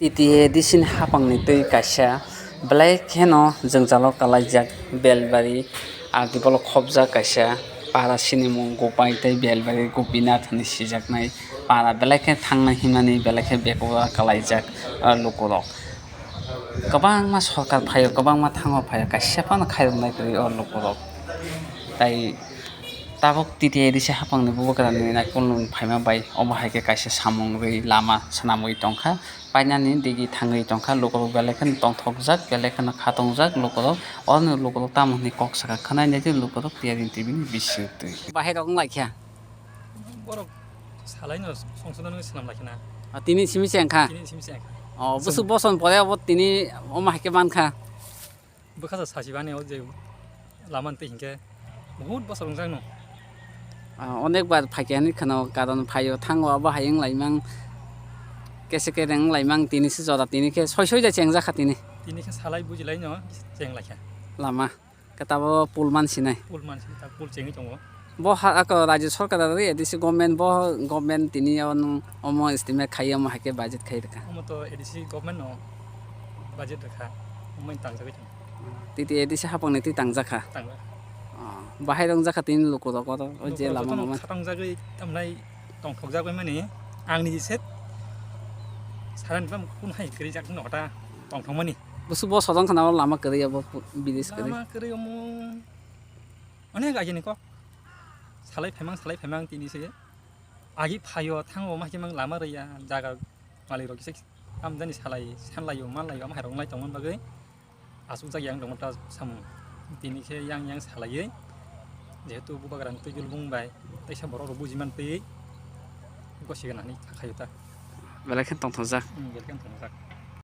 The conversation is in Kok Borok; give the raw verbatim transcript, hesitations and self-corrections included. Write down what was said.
T T A D C ni hapangni twi kaisa belai kheno jwngjalo kalaijak Belbari agi bolok khopjak kaisa para sinimung Gopai tei Belbari Gopinath hinwi sijaknai para belai khe thangnai himnani belai khe bekuda kalaijak, ah, lukurok. Kwbangma sorkar phaio, kwbangma thango phaio, kaisa phano khairoknai kwrwi o lukurok. Tai tabuk T T A D C hapangni bubagrani naikolno phaima bai omo hai khe kaisa samung rwi lama swnamwi tongkha. Painani digi thangwi tongkha, lukurok belai kheno tongthokjak, belai kheno khatongjak lukurok. Oroni lukurok tamo hwnwi kok sakha khwnai nai tei lukurok T R N T V ni bisingtwi. Bahai rok wng lai kha. Borok salaino songsono nung swnam lai khna. Ah, tini simi se wngkha? Tini simi se wngkha. Oh, busu boson pore abo tini omo hai khe mankha. Bwkha sa sachibani o je lama twi hinkhe bahut bosor wngjak no. Ah, onek bar phaikhe hinwi khwno, karon phaio thango abo hai wng laimang, kese kere wng laimang, tini se jora tini khe soi soi da chengjakha tini. Tini khe salai bujilai no cheng lai kha. Lama. Khe tabo pul man sinai. Pul man sinai, ta pul chengwi tongo. Bo ha, ako Rajya Sarkar aro A D C government, bo government tini o nwng omo estimate khai, omo hai khe budget khai rwkha. Omo to A D C government no budget rwkha, omo tangjagwi tongo. T T A D C hapangni twi tangjakha. Tangjak. Oh, bahai rwngjakha tini lukurok oro, o je lukurok lama jotono mama. Khatangjagwi tamlai tongthokjagwi mani, angni je set saran bam kun hai krijak no hota tongthokmani. Busu bo sodong khana o lama kwrwi abo pu-, bridge kwrwi. Lama kwrwi omo onek agini kok. Salai phaimang, salai phaimang tini se. Agi phaio thango ma himang lama rwya, jaga malik rok kisa amjani salai, sanlaio, manlaio, ama hai rok nai tongmani bagwi. Asukjak yang tongma ta samung. Tini khe yang yang salaiwi. Jehetu bubagrani twi jul bung bai, teisa borok rok bujiman twi. Gosi gana ni khayo ta. Belai khe tongthokjak. Hmm, belai khe tongthokjak.